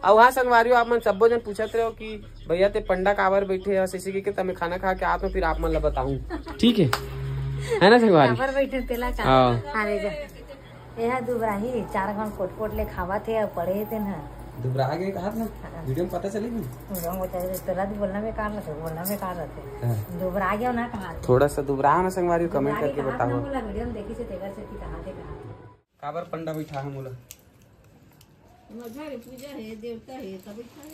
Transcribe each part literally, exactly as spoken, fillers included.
अउ हाँ संगवारी हो, आप मन सब्बो जन पूछत रहे हो कि भैया ते पंडा काबर बैठे हस, इसी के, के तमे खाना खा के आत हूँ, फिर आप मन ला बताऊँ। ठीक है, है ना संगवारी? काबर बैठे तेला का? हाँ। अरे जा, एहा दुबराही चार घाम कोट-कोट ले खावत हे अउ पड़े हे तेन ह। दुबरा गे कहात ना, हाँ। वीडियो में पता चलेगी। वीडियो में पता चले, तोला तो बोलना बेकार रहते, बोलना बेकार रहते। हाँ। दुबरा गया ना कहा। थोड़ा सा दुबरा ना संगवारी, comment करके बताओ। बोला वीडियो में देखी से तेकर से कि कहा थे, कहा थे। काबर पंडा बैठा है मोला? हमर घर पूजा है, देवता है, तब बैठा है।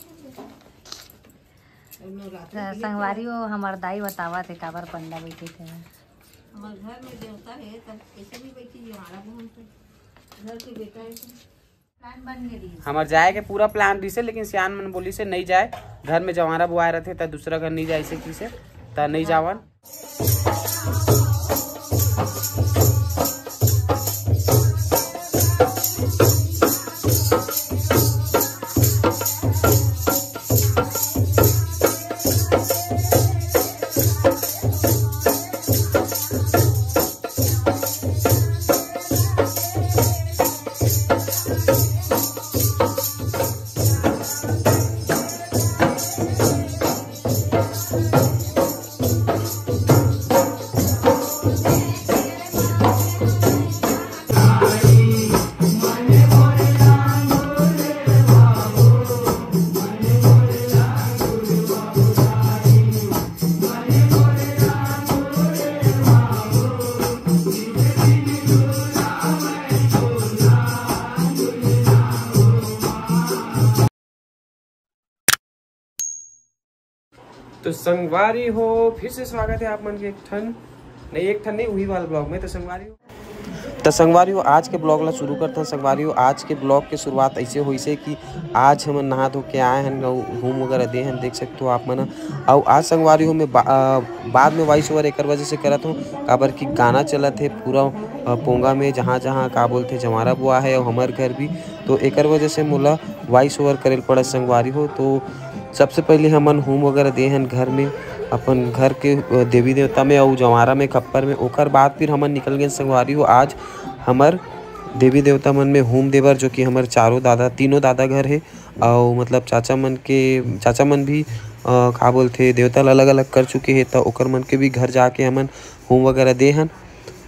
अब नवरात्र त के लिए संगवारी हो, हमर दाई बतावत हे काबर पंडा बैठे थे। हमर घर में देवता है, तब कैसे नहीं बैठी, ये हमारा बहन से घर के बेटा है तो। प्लान बन गई। हमर जाए के पूरा प्लान रहिसे, लेकिन सियान मन बोली से नहीं जाए, घर में जवारा बुआए रहते, त दूसरा घर नहीं जाए से की से, त नहीं जावन। तो संगवारी हो, फिर से स्वागत है आप मन के एक ठन, नहीं, एक ठन नहीं, वही वाला ब्लॉग में। तो संगवारी हो, तो संगवारी हो, आज के ब्लॉग ला शुरू करते हैं। संगवारी हो, आज के ब्लॉग के शुरुआत ऐसे होइसे कि आज हमन नहा धो के आए हन, अउ हूम वगैरह दे हन, देख सकते हो आप मन। अउ आज संगवारी हो, मैं बा-, अ, बाद में वॉइस ओवर एकर वजह से करत हूँ, काबर कि गाना चलत है पूरा, अ, पोंगा में, जहाँ जहाँ का बोलते जवारा बुआ है, अउ हमर घर भी, तो एकर वजह से मोला वॉइस ओवर करे ल पड़त संगवारी हो। तो सबसे पहले हमन हूम वगैरह दे हन घर में, अपन घर के, अ, देवी देवता में अउ जवारा में, खप्पर में। ओकर बाद फिर हमन निकल गए संगवारी हो। आज हमर देवी देवता मन में हूम देबर, जो कि हमर चारों दादा, तीनों दादा घर हे, अउ मतलब चाचा मन के, चाचा मन भी, अ, का बोलथे, देवता ल अलग-अलग कर चुके हे, त ओकर मन के भी घर जाके हमन हूम वगैरह दे हन।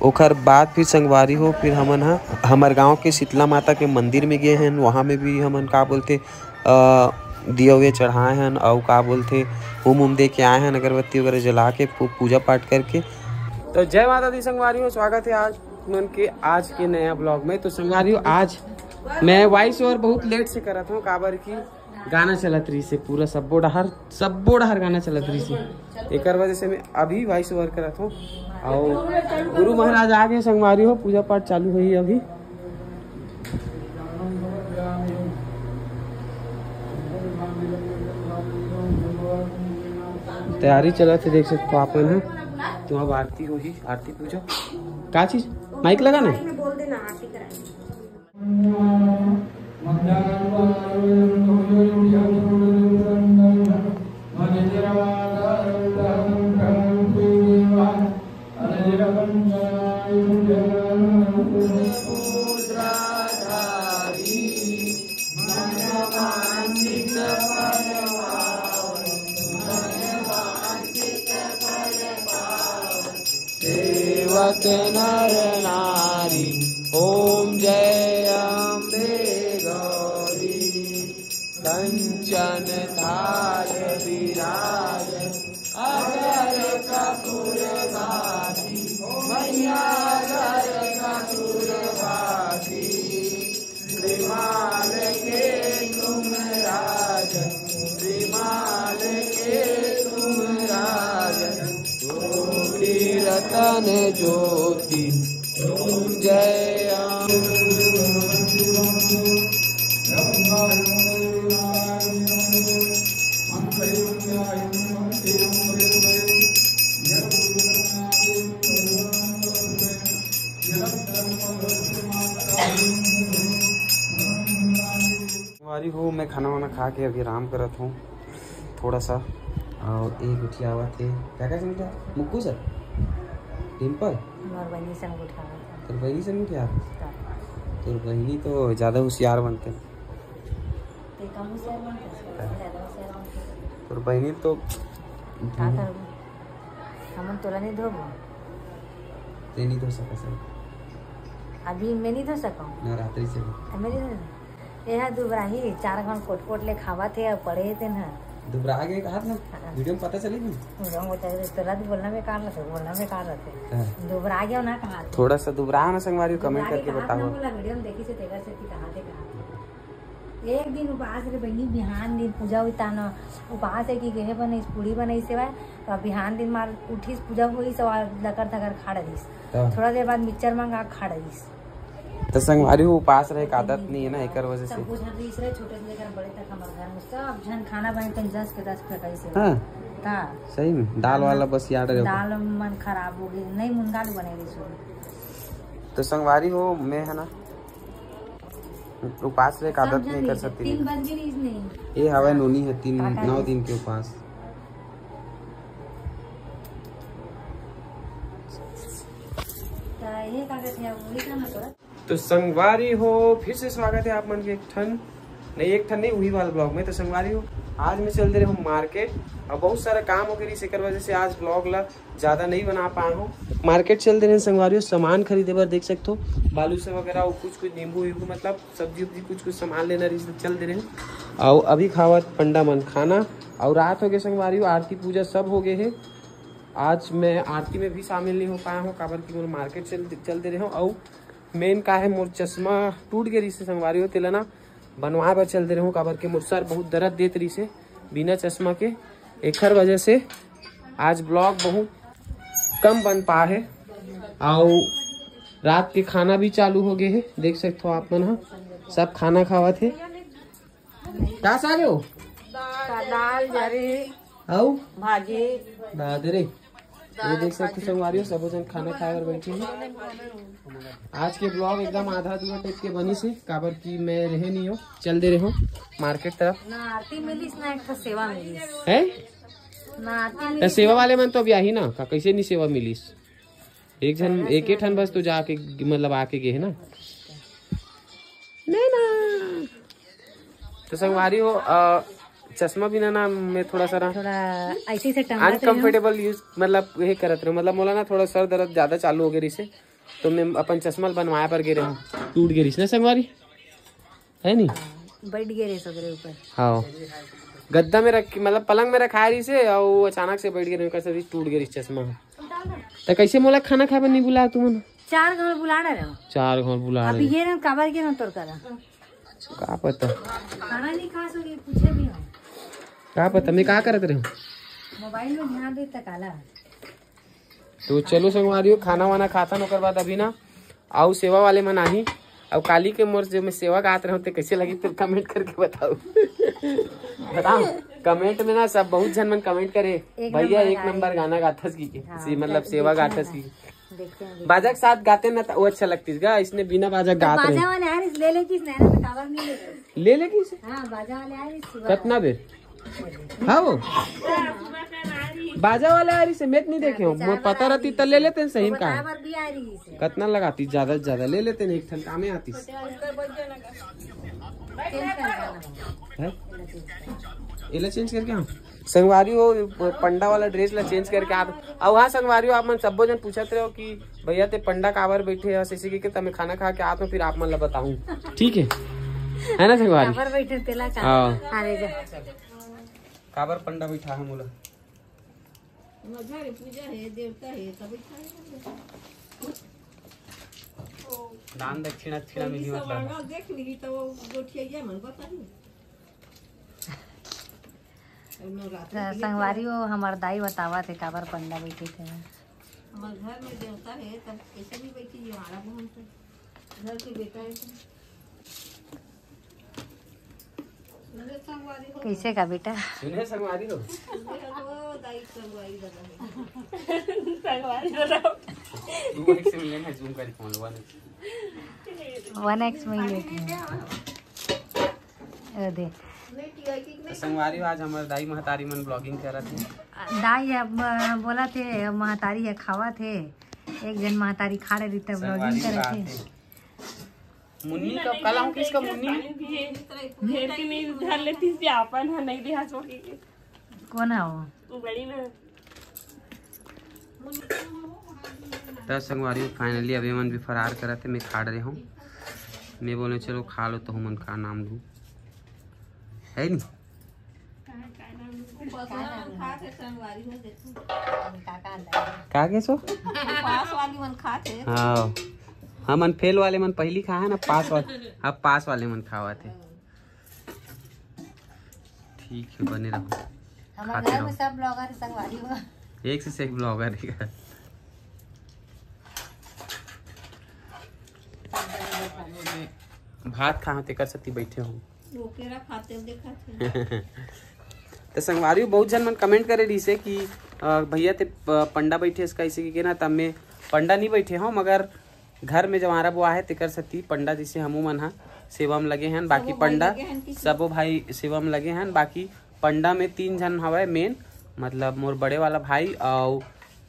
ओकर बाद फिर संगवारी हो, फिर हमन ह हमर गांव के शीतला माता के मंदिर में गे हन। वहाँ में भी हमन का बोलथे, अ, दिया उया चढ़ाए हन, अउ का बोलथे, हूम उम दे के आए हन, अगरबत्ती वगैरह जला के पू-, पूजा पाठ करके। तो जय माता दी संगवारी हो, स्वागत है आज मन के आज के नया ब्लॉग में। तो संगवारी हो, आज मैं वॉइस ओवर बहुत लेट से करत हूँ, काबर कि गाना चलत रहिसे पूरा सब्बो डहर, सब्बो डहर गाना चलत रहिसे, एकर वजह से मैं अभी वॉइस ओवर करत हूँ। अउ गुरु महाराज आ गए संगवारी हो, पूजा पाठ चालू होही अभी। तैयारी चलत हे, देख सकते हो आप मन ह। तो अब आरती होही, आरती पूजा। का चीज? माइक लगा ना। सेवत नर नारी, ओम जय अम्बे गौरी। कंचन थाल विराज, अगर कपूर बाती, मैया अगर कपूर बाती। विमाल के तुम राज, विमाल के तुम राज, कोटि रतन ज्योति, तुम जय। संगवारी हो, मैं खाना वाना खा के अभी आराम करत हूँ थोड़ा सा। और एक उठी आवत है, क्या क्या संग उठा? मुक्कू सर, डिम्पल, हमार बहिनी संग उठा आवत है। तोर बहिनी संग उठा? तोर बहिनी तो ज़्यादा होशियार बनते हैं। ते कम होशियार मन के, ज्यादा होशियार मन के। तोर बहिनी तो का करबो? हमन तोला नहीं धोबो। ते नहीं धो सकत हे। अभी मैं नहीं धो सकूं। नवरात्रि से भी। अब मेरी धो। ये हा दुबराही, चार घन कोट-कोट ले खावत हे अउ पड़े हे तेन हा। दुबरा गे कहात ना, हाँ। वीडियो में पता चली नहीं। वीडियो में पता चली, तोला तो बोलना बेकार लगथे, बोलना बेकार लगथे। हाँ। दुबरा गे ना कहात। थोड़ा सा दुबरा ना संगवारी, comment करके बताओ। बोला वीडियो में देखी से तेकर से कि कहात हे, कहात हे। एक दिन उपास रे बहिनी, बिहान दिन पूजा हुई तान उपास हे कि गेहे बनइस, पूड़ी बनइस सेवय, तो बिहान दिन मार उठिस, पूजा हुई, सब लकर थकर खा डरिस। हाँ। थोड़ा देर बाद मिक्सचर मंगा खा डरिस। तो संगवारी हो, उपास रहे के आदत नहीं है ना, एकर वजह से। सब कुछ हर रहिस रहे, छोटे से लेकर बड़े तक हमर घर में सब झन खाना बने, तन दस के दस फेंकाइस सेवय। हाँ। ता। सही में, दाल वाला बस याद रहे। दाल मन खराब हो गए, नहीं मुनगा ले बने रहिस। तो संगवारी हो, मैं है ना, उपास रहे के आदत नहीं कर सकती। तीन बज गए नहीं, नहीं। ये हवा नोनी है, तीन, नौ दिन के उपास। तो ये का कहते हैं, वही का ना करत। तो संगवारी हो, फिर से स्वागत है आप मन के एक ठन, नहीं, एक ठन नहीं, वही वाला ब्लॉग में। तो संगवारी हो, आज मैं चल दे रहे हूँ मार्केट, और बहुत सारा काम हो गया, एकर वजह से आज ब्लॉग ला ज्यादा नहीं बना पाए हूँ। मार्केट चल दे रहे हैं संगवारी हो, सामान खरीदे बर। देख सकते हो, बालू से वगैरह, वो कुछ कुछ नींबू वींबू, मतलब सब्जी उब्जी, कुछ कुछ सामान लेना रहिस, चल दे रहे हैं। और अभी खावत पंडा मन खाना, और रात हो गए संगवारी हो, आरती पूजा सब हो गए है। आज मैं आरती में भी शामिल नहीं हो पाया हूँ, काबर कि मैं मार्केट चल चल दे रहे हूँ। और मेन का है, मोर चश्मा टूट गए रहिस संगवारी हो, तेला ना बनवाए बर चल दे रहे हूँ, काबर के मोर सर बहुत दर्द देत रहिस बिना चश्मा के, एखर वजह से आज ब्लॉग बहुत कम बन पा है। और रात के खाना भी चालू हो गए है, देख सकते हो आप मन ह, सब खाना खावत है। का साग हो? दाल, जरी, अउ भाजी। दादरे, ये देख सकते संगवारी हो, सबो जन खाना खाए बर बैठे हैं। आज के ब्लॉग एकदम आधा अधूरा टाइप के बनिस हे, काबर कि मैं रहे नहीं हो, चल दे रहे हो मार्केट तरफ। ना आरती मिलिस, ना एक ठो सेवा मिलिस। है? ना आरती त मिलिस। सेवा वाले मन तो अभी आही ना, का कैसे नहीं सेवा मिलिस? एक झन, एक ही ठन बस तो जाके, मतलब आके गए है ना। नहीं ना। तो संगवारी हो, अ, चश्मा बिना ना मैं थोड़ा सा ना थोड़ा ऐसे से टंगा अनकंफर्टेबल यूज, मतलब ये करत रहे, मतलब मोला ना थोड़ा सर दर्द ज्यादा चालू हो गए रहिस, तो मैं अपन चश्मा बनवाए पर गे रहे हूँ, टूट गए रहिस ना संगवारी, है नी? बैठ गए रहे सगरे ऊपर। हाँ, गद्दा में रख, मतलब पलंग में रखाए रहिस, और अचानक से बैठ गए रहे, कैसे भी टूट गए रहिस चश्मा। तो कैसे मोला खाना खाए बर नहीं बुलाया तुमन? चार घर बुला रहे हो। चार घर बुला अभी रहे। ये ना काबर के ना तोर करा। का पता। खाना नहीं खा सो, ये पूछे भी हो। का पता, मैं का करत रहे हूँ? मोबाइल में ध्यान दे तकाला। तो चलो संगवारी हो, खाना वाना खाथन, ओकर बाद अभी ना अउ सेवा वाले मन आही। अउ काली के मोर जो मैं सेवा गात रहे हूँ, ते कैसे लगी, फिर कमेंट करके बताओ। बताओ, कमेंट में ना सब बहुत झन मन कमेंट करे, एक भैया नंबर एक गाना। नंबर गाथस की के, हाँ, सी, मतलब देख-, सेवा देखे गाथस ना। की। देखते हैं, देखते बाजा हैं। के साथ गाते ना, तो वो अच्छा लगती है, इसने बिना बाजा तो गात रहे। बाजा वाले आ रहे, ले ले किस नैना तो कावर नहीं ले। ले ले किस? हाँ, बाजा वाले आ रहे, शिवा। कतना बेर? हाँ वो। बाजा वाले आ रही से मैं तो नहीं देखे हूँ, मोर पता रहती तो ले लेते हैं सही में का। बताए बर भी आ रही से। कतना लगाती, ज्यादा से ज्यादा ले लेते हैं, एक ठन कामे आती। चेंज कर देना। है? एला चेंज करके हम संगवारी हो, पंडा वाला ड्रेस ला चेंज करके आप। अब हाँ संगवारी हो, आप मन सब्बो जन पूछत रहे हो कि भैया ते पंडा काबर बैठे हस, इसी के, के तमे खाना खा के आत हूँ, फिर आप मन ला बताऊँ। ठीक है, है ना संगवारी? काबर बैठे तेला का? हाँ। अरे जा। काबर पंडा बैठा है मोला? मजा रे, पूजा है, देवता है, सब बैठा है। दान दक्षिणा दक्षिणा मिली मतलब। देख ली तो वो गोठिया मन बताई। त संगवारी हो, हमार दाई बतावा थे काबर पंडा बैठे थे। हमार घर में देवता है, तब कैसे भी बैठी है, हमारा बहन तो घर के बेटा है तो। सुने संगवारी हो। कैसे का बेटा? सुने संगवारी हो। सुने हो, दाई संगवारी दादा है। संगवारी दादा। तू एक से मिले ना, जूम करी फोन वन। वन एक्स में ही लेती हूँ। ए दे। तो संगवारी हो, आज हमारे दाई महतारी मन ब्लॉगिंग करत हैं। दाई अब, अ, बोला थे, अब महतारी है खावा थे। एक जन महतारी खा रही तब ब्लॉगिंग संगवारी करत बात थे। है। मुन्नी का कल आऊं, किसका मुन्नी? भेड़ के नहीं धर लेती थी, अपन है नहीं देहा सो के। कौन है वो? वो बड़ी ना। त संगवारी, finally अभी मन भी फरार करत हे, मैं खाड़ रहे हूँ। मैं बोले चलो खा लो, तो मन का नाम लूँ, है नी? का के सो? पास वाली मन खात हे। हाँ, हमन फेल वाले मन पहली खा है ना, पास वाले, अब पास वाले मन खावत हे। ठीक है, बने रहो, हमारे खाते घर में रहो। सब ब्लॉगर संगवारी हो। एक से एक ब्लॉगर है। भात खाहूं तेकर सेती बैठे हूं। ओकेरा खाते देखा थे। तो संगवारी, बहुत झन मन कमेंट करे रहिसे कि अ, भैया ते प-, पंडा बैठे इसका ऐसे कि ना, तब मैं पंडा नहीं बैठे हूँ, मगर घर में जवारा बुआ है तेकर सेती पंडा जैसे हमू मन हा सेवा में लगे हन, बाकी सबो भाई पंडा लगे हन कि सबो भाई सेवा में लगे हन। बाकी पंडा में तीन झन हवय मेन, मतलब मोर बड़े वाला भाई अउ अ,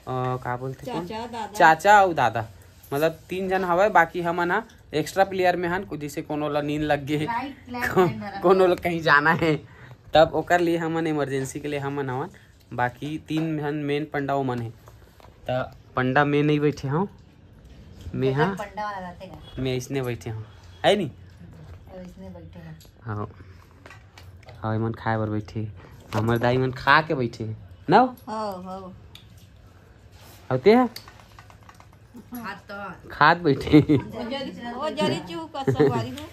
का बोलथे कोन? चाचा, दादा। चाचा अउ दादा, मतलब तीन झन हवय। बाकी हमन हा एक्स्ट्रा प्लेयर में हन, जैसे कोनो ला नींद लग गे, राइट, लेफ्ट, राइट, बराबर। कोनो ला कहीं जाना है, तब ओकर लिए हमन इमरजेंसी के लिए हमन हवन। बाकी तीन झन मेन पंडा ओमन हे, त पंडा में नहीं बैठे हूँ, मैं हाँ, पंडा वाला रहते हैं। मैं इसने बैठे हूँ, है नी? तो इसने बैठे हैं। हाँ, हाँ, एमन खाए बर बैठे, हमर दाई मन खा के बैठे, ना? हाँ, हाँ। अउ ते ह? खात तो। खात बैठे। वो जरी, वो जरी चूक संगवारी हो।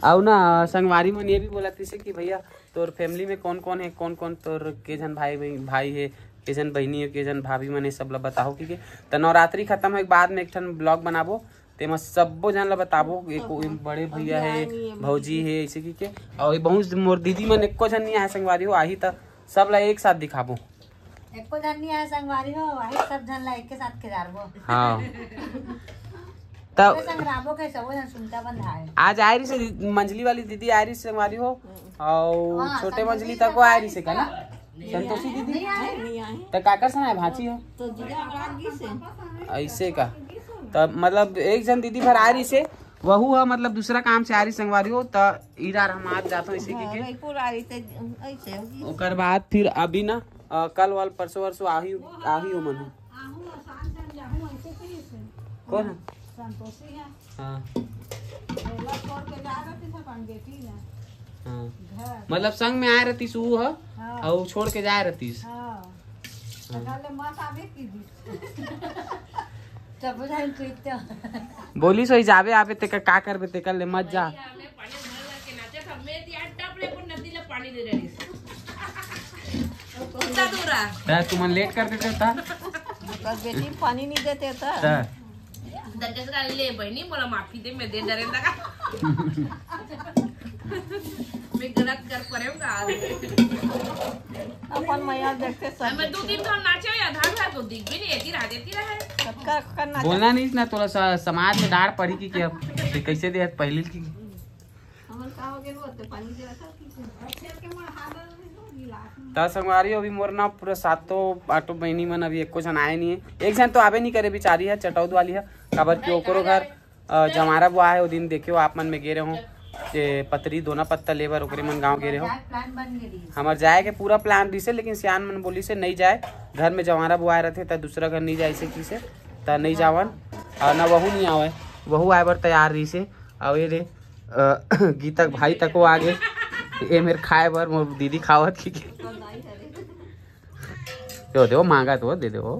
अउ ना, संगवारी मन ये भी बोलत रहिसे कि भैया, तोर फैमिली में कौन कौन है, कौन कौन तोर के झन भाई, भाई है, के झन बहिनी है, के झन भाभी मन है, सब ला बताओ, ठीक है? त नवरात्रि खत्म होए के बाद में एक ठन ब्लॉग बनाबो, तेमा सब्बो झन ला बताबो। एक बड़े भैया है, भौजी है, ऐसे की के, अउ ये बहुत मोर दीदी मन एको झन नहीं आए संगवारी हो, आही त सब ला एक साथ दिखाबो। एको झन नहीं आए संगवारी हो, आही सब झन ला एक के साथ के जारबो। हाँ। तब संगराबो के सबो झन सुनता बंधाए। आज आए रही से मंझली वाली दीदी आए रही संगवारी हो, अउ हाँ, छोटे मंझली तक वो आए रही से का ना? संतोषी दीदी? नहीं आए। नहीं आए। त काकर से ना है, भांची हो? तो जीजा रागी से। ऐसे का? त मतलब एक झन दीदी भर आ रही से, वहू ह मतलब दूसरा काम से आ रही संगवारी हो, त इधर हम आज जात हो इसी हाँ, के। रायपुर आ रही थे, ऐसे होगी। ओकर बाद फिर अभी ना, अ, कल वाल परसों वरसों आही, आही हो मन। आहू आसान से जाहू, ऐसे कहीं से। कौन है? संतोषी है। हाँ। छोड़ के जा रहे थे अपन बेटी ने। हाँ। घर। मतलब संग में आए रहतीस उ ह, हाँ। अउ छोड़ के जाए रहतीस। हाँ। हाँ। तो कहले मत आवे की दी। तब जान तू इतना। बोली सोई जाबे आबे तेकर का करबे तेकर ले मत जा। भैया, मैं पानी भर भर के नाचे था, मैं दिया टप ले पर नदी ले पानी दे रही। कुत्ता दूरा। त तुमन लेट कर देते होता। बस बेटी पानी नहीं देते होता। त दरगस का ले बहनी, मोला माफी दे, मैं दे डरे लगा। मैं गलत कर पड़े हूँ का। अपन मैया देखते सब अब मैं दो देखते। दिन तो नाचे या आधा आधा तो दिख भी नहीं, ऐसी रह देती रहे। सबका, सबका नाचा। बोलना नहीं ना, थोड़ा सा समाज में डार पड़ी कि, कि अब ते कैसे दे पहले की। हमर का हो गया, वो तो पानी दे रहा था कि त संगवारी अभी मोर ना पूरा सातों आठों बहनी मन अभी एको झन आए नहीं है। एक झन तो आबे नहीं करे, बिचारी है चटौद वाली है, काबर कि ओकरो घर, अ, जमारा बुआ है। वो दिन देखे हो आप मन में गे रहे हो, जे पतरी दोना पत्ता लेबर ओकरे मन गाँव गे रहे हो। प्लान बन गई। हमर जाए के पूरा प्लान रही से, लेकिन सियान मन बोली से नहीं जाए, घर में जमारा बुआ रहते त दूसरा घर नहीं जाए से की से, त नहीं जावन। और ना वहू नहीं आवे, वहू आए बर तैयार रही से। और ये रे, अ, गीता के भाई तको आगे, ए मेर खाए बर मोर दीदी खावत की के। यो देखो, मांगा तो दे दे वो।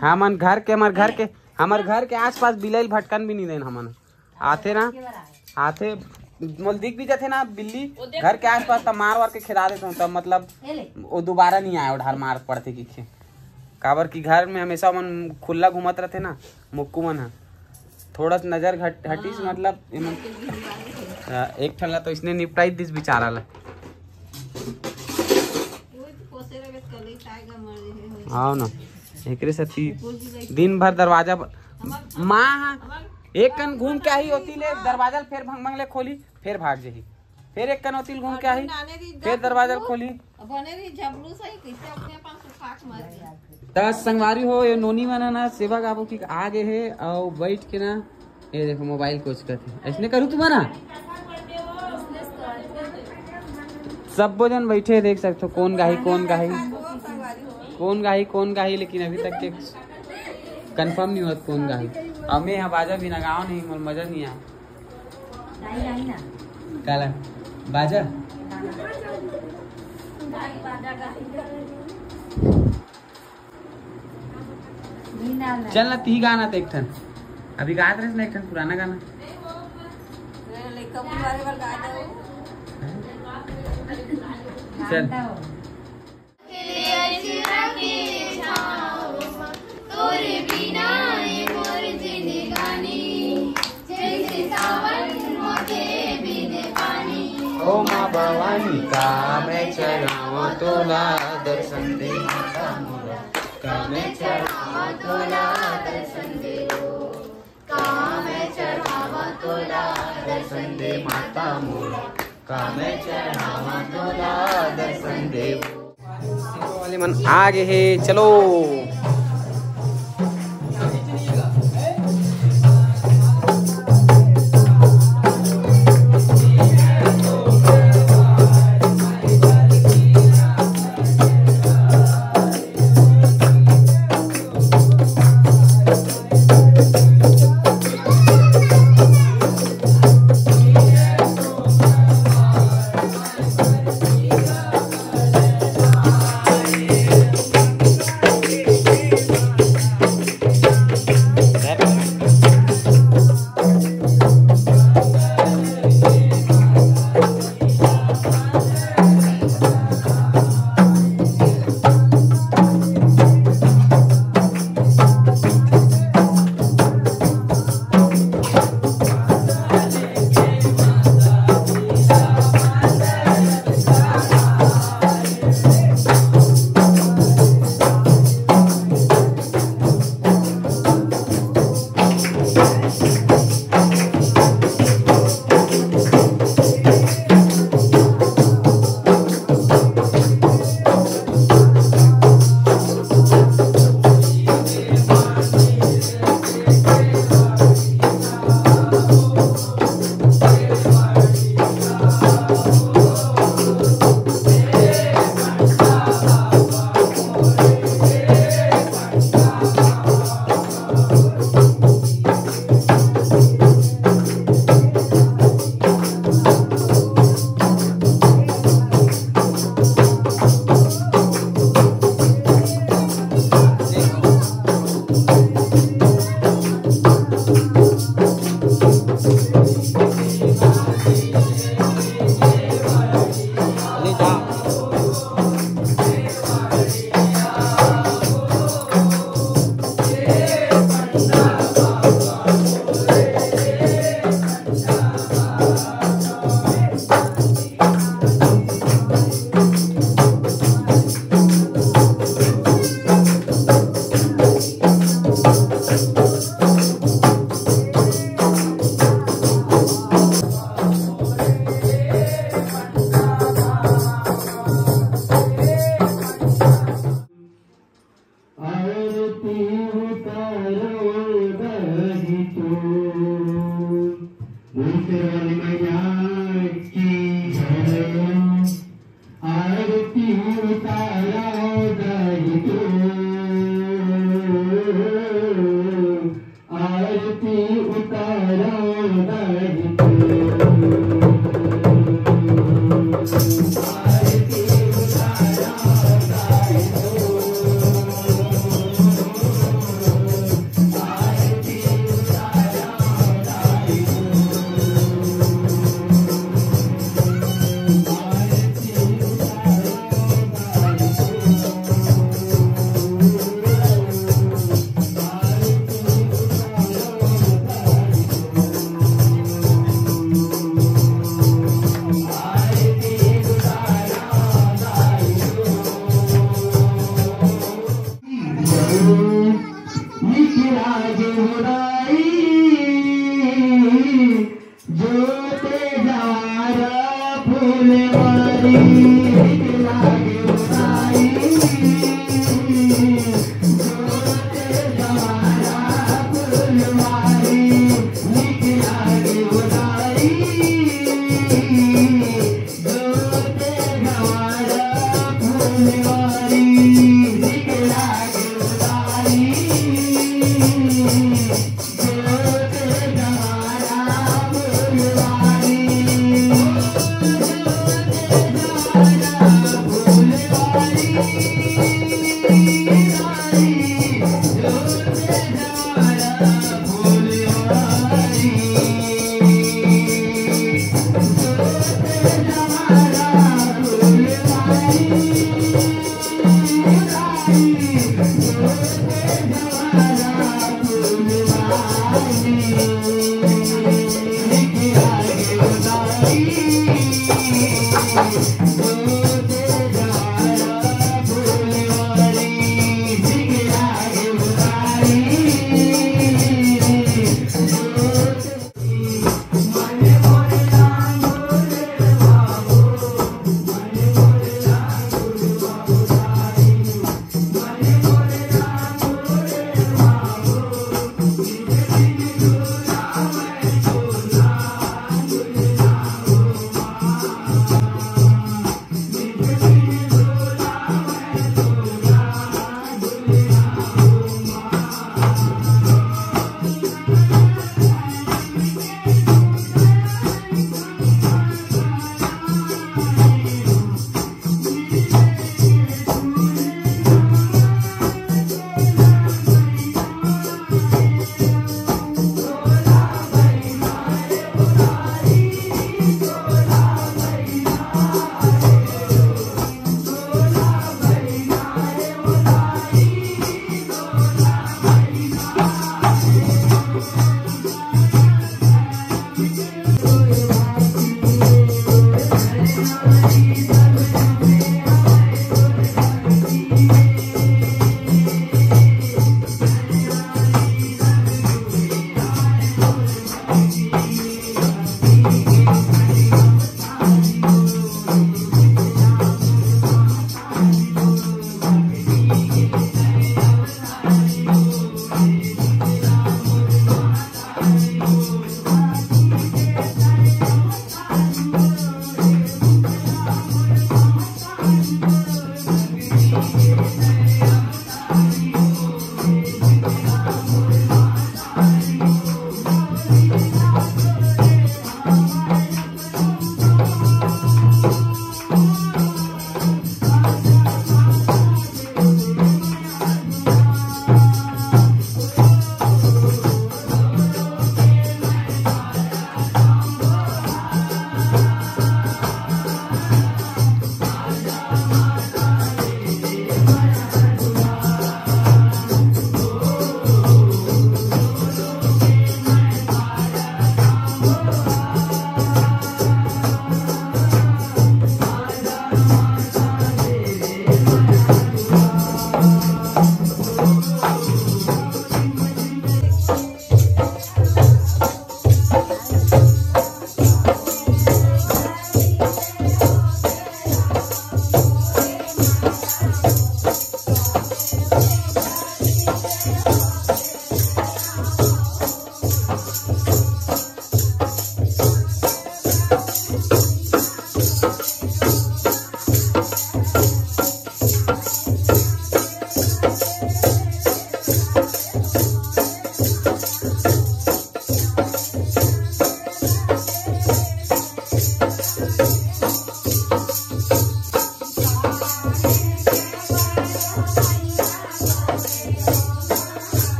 हमन घर के, हमर घर के, हमर घर के आसपास बिलैल भटकन भी नहीं देन हमन। आथे ना, आथे, मोल दिख भी जाथे ना बिल्ली, घर के आसपास, त मार वार के खेदा देथन, त मतलब वो दोबारा नहीं आए, ओढ़ार मार पड़थे कि खे। काबर कि घर में हमेशा मन खुला घूमत रहथे ना, मुक्कू मन ह। थोड़ा सा नजर घट, हटिस, हाँ। मतलब, एमन, हाँ, एक ठन ला तो इसने निपटाई दिस बेचारा ला। आओ ना, एकरे सेती दिन भर दरवाजा ब-, माँ ह, एक कन घूम के आही होती ले, दरवाजा ल फेर भंग भंग ले खोली, फेर भाग जाही। फिर एक कनौतिल घूम के आही, फिर दरवाजा खोली। बने रही झबलू सही, कैसे अपने पास सुखाक मर गया। त संगवारी हो, ये नोनी मन ह ना सेवा गाबो की आगे हे, अउ बैठ के ना, ये देखो मोबाइल कोचकत हे। ऐसने करू तुम ना, सब्बो जन बैठे देख सकथो, कौन गाही, कौन गाही, कौन गाही, कौन गाही, लेकिन अभी तक के कंफर्म नहीं होत कौन गाही। अउ मैं यहाँ बाजा भी ना गाँव नहीं, मोर मजा नहीं आया। काला बाजा। चल ना, ती गाना तो एक ठन। अभी गात रहे ना एक ठन पुराना गाना। चल। ओ माँ भवानी, का मैं चढ़ावा तोला दर्शन दे माता मोला, का मैं चढ़ावा तोला दर्शन दे, का मैं चढ़ावा तोला दर्शन दे माता मोला, का मैं चढ़ावा तोला दर्शन दे। वाले मन आगे हे, चलो।